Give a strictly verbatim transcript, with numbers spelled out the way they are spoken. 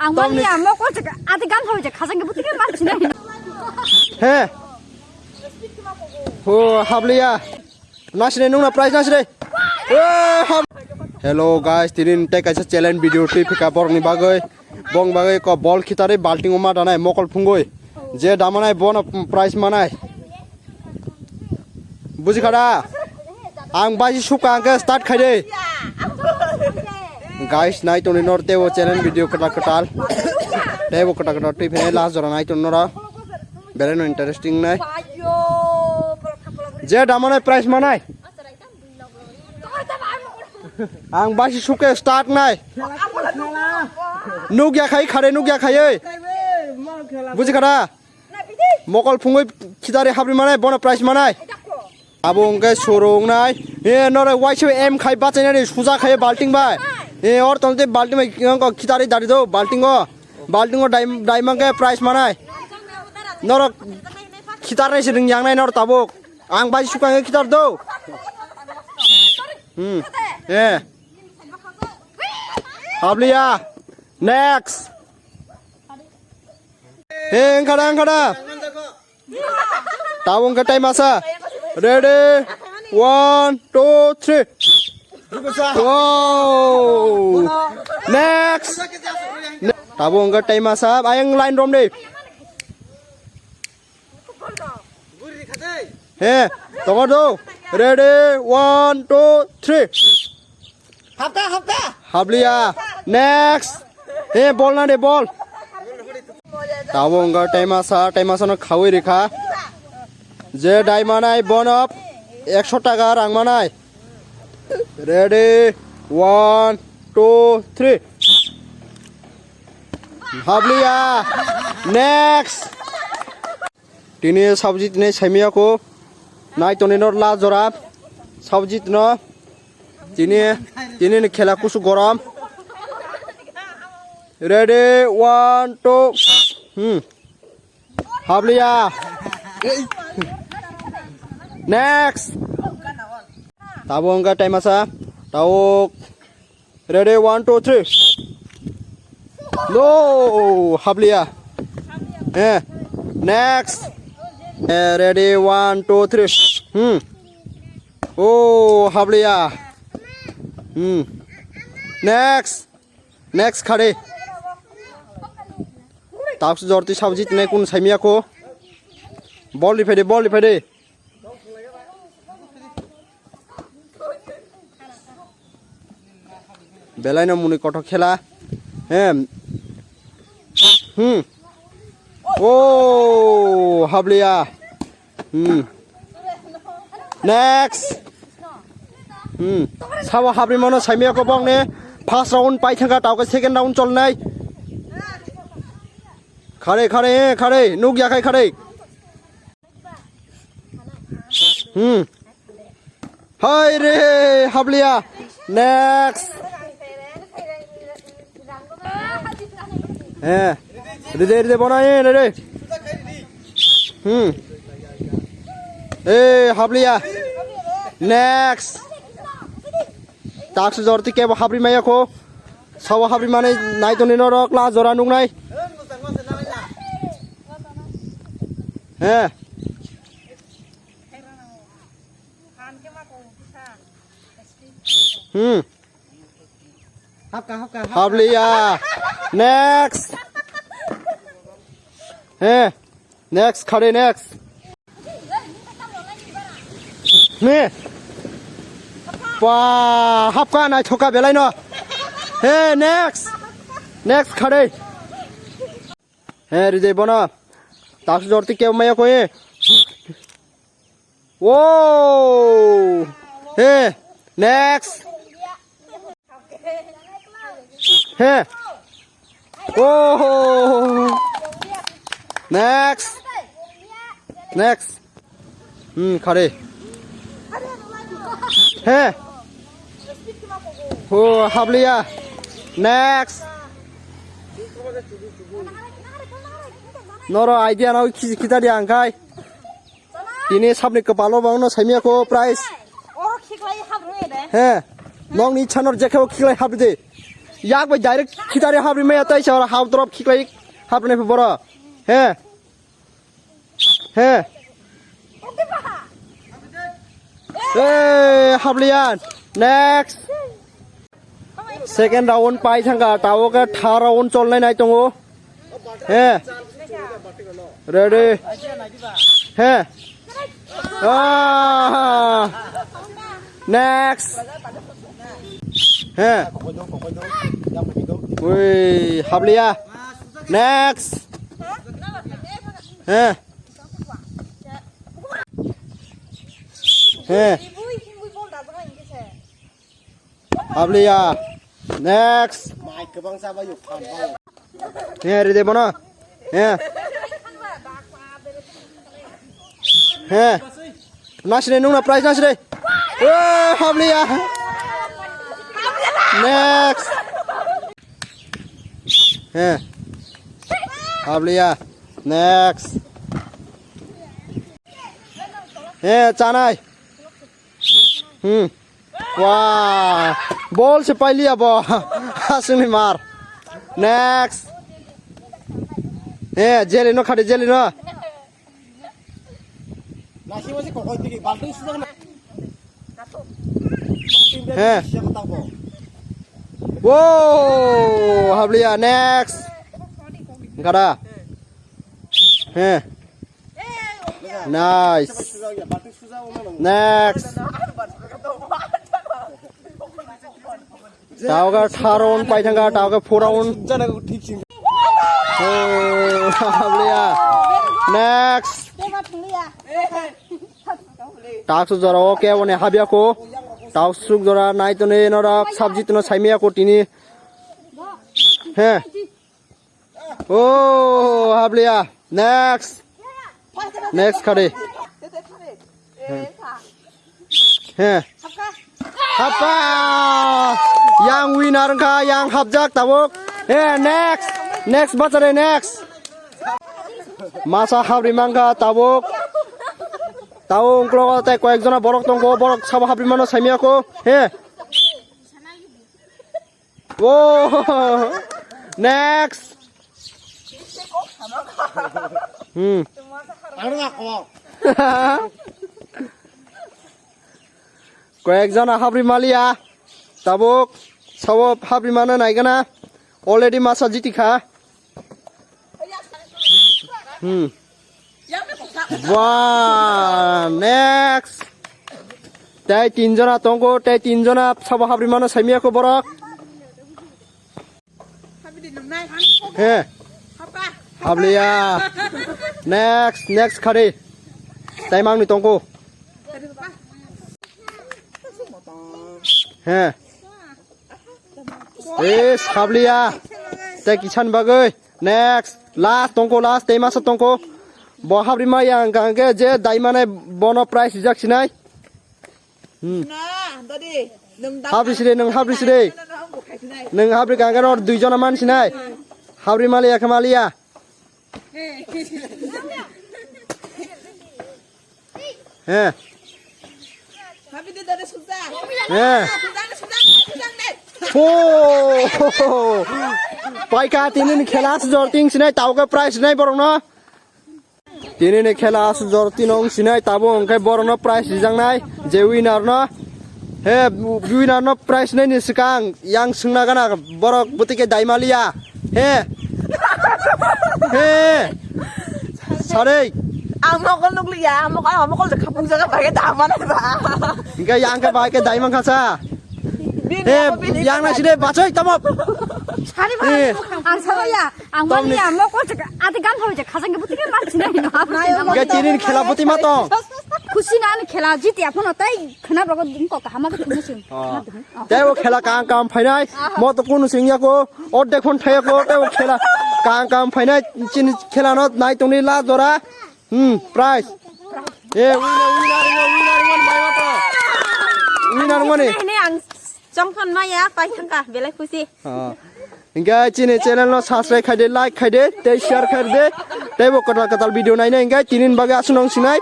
Ang mani ya mokol se ati gan thau je khasang ke buti ke man sinai. He. Ho habliya. Nasine nungna prize nasine. Eh, hab- Hello guys, tinin tei kaisa challenge video twi phika borokni bagwi. Bong bagwi ko ball khitari balting o ma danai mokol phungwi. Je damanai bono prize manai. Buji khada? Ang baji suka angke start khai de. Guys, nai toni nor tebo channel video kata katal. Tebo kata katal twi phene last jora nai toni nora. Belai no interesting nai. Je damanai prize manai. Ang baji suke start nai. Nugya khai khare nugya khai ei. Buji khada? Mokol phungwi khitari habri manai, bono prize manai. Abo hwnkhe suru wngnai. E, nore waisa em khai bachainani suja khai balting bai. E, or tongte balting bai, khitari dari do, balting o. Balting o dai, dai mangke prize manai. Norok khitar nai se ring yang nai nor tabuk. Ang bai sukang khitar do. Hmm. Eh. Habliya. Next. He, engkada, engkada. Tabung ke time asa. Ready? One, two, three. Wow. Next. Ne- Tabung ke time asa. Ayang line rom deh. He, tongo do. Ready? One, two, three. Hapta, hapta. Habliya. Next. He, ball na de, ball. Tabung ke time asa, time asa no khawi rikha. Je dai manai bono ekso taka rang manai. Ready? One, two, three. Habliya. Next. Tini sabji tini saimiya ko. Nai toni nor la jora. Sabji tino. Tini, tini ni khela kusu gorom. Ready? One, two. Hmm. Habliya. Next. Tabung ke time asa. Tabuk. Ready, one, two, three. No, habliya. Eh, next. Eh, ready, one, two, three. Hmm. Oh, habliya. Hmm. Next. Next khade. Taksi jorti sabji tine kun saimiya ko. Ball di phede, ball di phede. Belai no muni kothok khela. Hem. Hmm. Oh, habliya. Hmm. Next. Hmm. Sabo habri mano saimiya ko bong ne. First round pai thangka tauke second round cholnai. Khare, khare, eh, khare. Nugya khai khare. Hmm. Hai re, habliya. Next. Eh. Ride, ride, bona, eh, ride. Hmm. Eh, habliya. Next. Taksi jorti kebo habri maya ko. Sabo habri mane nai toni norok la jora nuknai. Eh. Hmm. Hapka, hapka, hapka. Habliya. Next. He. Next, khare next. Ne. Pa, hapka nai thoka belai no. He, next. Next khare. He, rijai bono. Taksi jorti kebo maya koi. Wow! Hey, next. Hey. Oh! Next. Next. Hmm, khare. Hey. Oh, habliya. Next. Noro idea no khita dia angkai. Tini sabni kwpalo bangno saimya ko prize. Oro khiklai hap rwi de. He. Nokni chanor jekhebo khiklai hap de. Yak bai direct khitari hapri maya tai sawara hap drop khiklai hapri boro. He. He. Hey, hapliyan. Next. Second round pai thangka, tao khe third round cholnai nai tongo. He. Ready. He. Ah. Next. He. Ui, hapliya. Next. He. He. Habliya. Next. Mai kwbang chabai yuk phan phan. He, rede bono. He. He. Nasre nungna prize nasre. Eh, habliya. Next. He. Habliya. Next. He, chanai. Hmm. Wah, bol se pailiya bo. Hasungni mar. Next. Eh, jeli no khadi, jeli no. Nasi masi kokoi tiki, balting sujak na. He. Balting bag siya ko tangbo. Wow, habliya, next. Gada. He. Nice. Next. Tao khe third round pai thangka, tao khe fourth round. Oh, habliya. Next. Taksuk jora o kebo ne habya ko. Taksuk jora nai toni norok sabji tono saimiya ko tini. He. Oh, habliya. Next. Next khade. He. Hapa. Yang winner wngkha, yang hapjak tabuk. He, next. Next bachare, next. Masa hapri mangkha tabuk. Tao ungklogo tei koyek jona borok tongo, borok sabo hapri mano saimiya ko. He. Oh, next. Hmm. Koyek jona hapri maliya. Tabuk sabo hapri mano naigana. Already masa jiti kha. Hmm. Wah, next. Tei tin jona tongo, tei tin jona sabo hapri mano saimiya ko borok. He. Habliya. Next, next khade. Tei mangni tongo. He. Eh, sabliya. Tei kisan bagwi. Next. Last tongko, last. Tei masa tongko. Bo habri ma yang kangke je daimane bono prize rijak sinai. Hmm. Habri sire, nung habri sire. Nung habri kangke ror dui jona man sinai. Habri maliya khe maliya. He. He. Oh. Paika tini ni khela sujor ting sinai tauke prize sinai borok no. Tini ni khela sujor tinong sinai tabo hwnkhe borok no prize rijak nai je winner no. He winner no prize nai ni swkang yang swngna gana borok bwtwi khe daimaliya. He. He. Sarei. Ang mokol nukliya, ang mokol, ang mokol je khapung jaga bai khe dama nai ba. Hingke yang khe bai khe daimang khasa. He, yang nai sini bachoi tamo. Sari ba. He. Ang sabo ya, ang mani ya mokol je ate gan thau je khasang ke buti ke man sinai no. Hingke tini khela buti ma tong. Khusi na ani khela jiti aphono tai khana rogo dum ko kahama ke tini sin. Oh. Tei o khela kang kam phainai, mo to kunu singya ko, odde khon thaya ko, tei o khela kang kam phainai, chini khela no nai tongni la jora. Hmm, prize. Eh, winner, winner, winner, winner, winner, bai wato. Winner mani. Ini ang chongthon maya, pai thangka, belai khusi. Ah. Hingke chini channel no subscribe khaide, like khaide, tei share khaide, tei bo kwtal kwtal video naina hingke tinin bagwi asunong sinai.